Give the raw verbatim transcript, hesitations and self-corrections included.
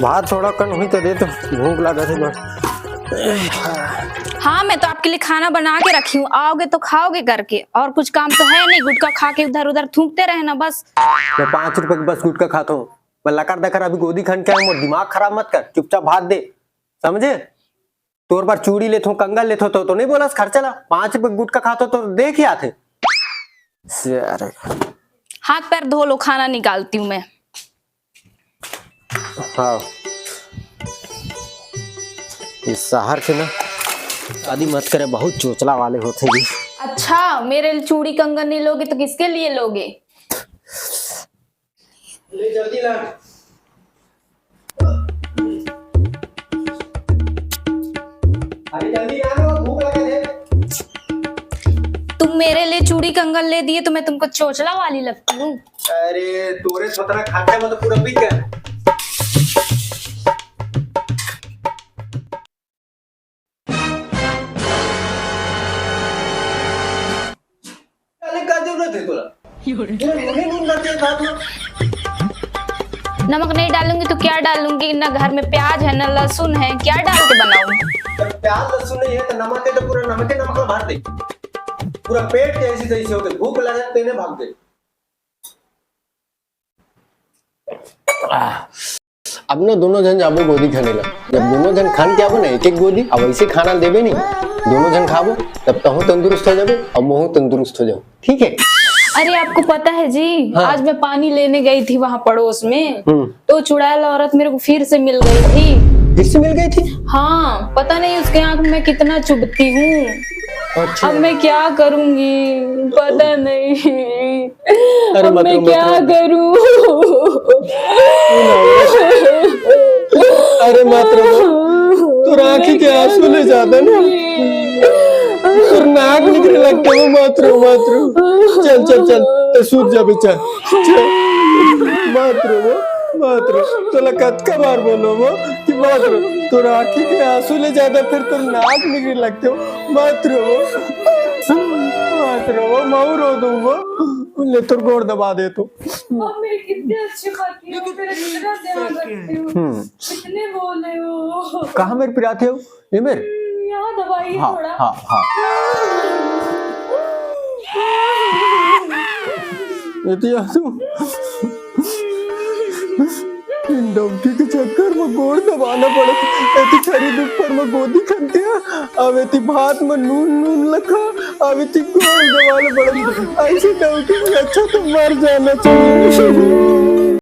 भात थोड़ा कन हुई तो दे, तो भूख लागत हे बड़। हाँ, मैं तो आपके लिए खाना बना के रखी हूँ, आओगे तो खाओगे करके। और कुछ काम तो है नहीं, गुटखा खा के उधर उधर थूकते रहना बस। मैं पाँच रुपए के बस गुटखा खात हूँ। मैं लकर दकर अभी गोदी खन के आऊँ, मोर दिमाग खराब मत कर, चुपचाप भात दे, समझे? तोर बर चूड़ी लेथो, कंगन लेथो तो, तो नहीं बोलस खर्चा ला। पाँच रुपए गुटखा खाथो तो देख ही आथे। सारे। हाथ पैर धो लो, खाना निकालती हूँ मैं। हाँ, ये शहर के ना शादी मत करे, बहुत चोचला वाले होते जी। अच्छा, मेरे लिए चूड़ी कंगन नहीं लोगे तो किसके लिए लोगे? ले जल्दी ला। अरे जल्दी ला ना, भूख लगा है। तुम मेरे लिए चूड़ी कंगन ले दिए तो मैं तुमको चोचला वाली लगती हूँ? अरे तोरे सतरा खाते में तो पूरा बिक गया। अरे का जरूरत है तोला? पूरा नूने नून डाल दिया भात में। नमक नहीं डालूंगी तो क्या डालूंगी? ना घर में प्याज है, ना लहसुन है, क्या डाल के बनाऊं? जब प्याज लहसुन नहीं है तो नमक है तो पूरा नमक है, नमक में भर दे। पूरा पेट के ऐसी तैसी होते, भूख लगे तेने भाग दे। अब ना दोनों झन जाबो गोदी खाने ला। जब दोनों झन खान के आबो ना एक एक गोदी, अब ऐसे खाना देबे नहीं, दोनों झन खाबो, तब तहूँ तंदुरुस्त हो जाबे और महूँ तंदुरुस्त हो जाऊँ, ठीक है? अरे, आपको पता है जी, हाँ। आज मैं पानी लेने गई थी वहाँ पड़ोस में, हम्म। तो चुड़ैल औरत मेरे को फिर से मिल गई थी। फिर से मिल गई थी? हाँ, पता नहीं उसके आँख में कितना चुभती हूँ। अच्छा। अब मैं क्या करूँगी, पता नहीं। अरे अब मत मैं रो, मत क्या रो। करूं? अरे मत रो, तोर आँखी के आंसू ले जादा ना, तोर नाक निकरे लगते हो, मत रो, मत रो। चल चल चल, तो सूत जाबे, चल चल। मत रो वो, मत रो, तोला कतका बार बोलो वो कि मत रो, तोर आँखी के आंसू ले जादा, फिर तोर नाक निकरे लगते हो, मत रो वो, मत रो वो, महूँ रो दूँ वो। ले तोर गोड़ दबा दे तू। आप मेरे कितने अच्छे पति हो, मेरा कितना ध्यान रखते हो। हम्म। कितने बोले हो। कहाँ मेरे पिराते हो? ये मेरे? हम्म, यहाँ दबाइए हाँ, थोड़ा। हाँ, हाँ। ये तो यार तू। इन डौकी के चक्कर में गोड़ दबाना पड़त, एती खरीद ऊपर में गोदी खन के, अब एती भात में नून, नून लखा, अब एती गोड़ दबाना पड़त। ऐसे डौकी में अच्छा तो मर जाना चाहिए।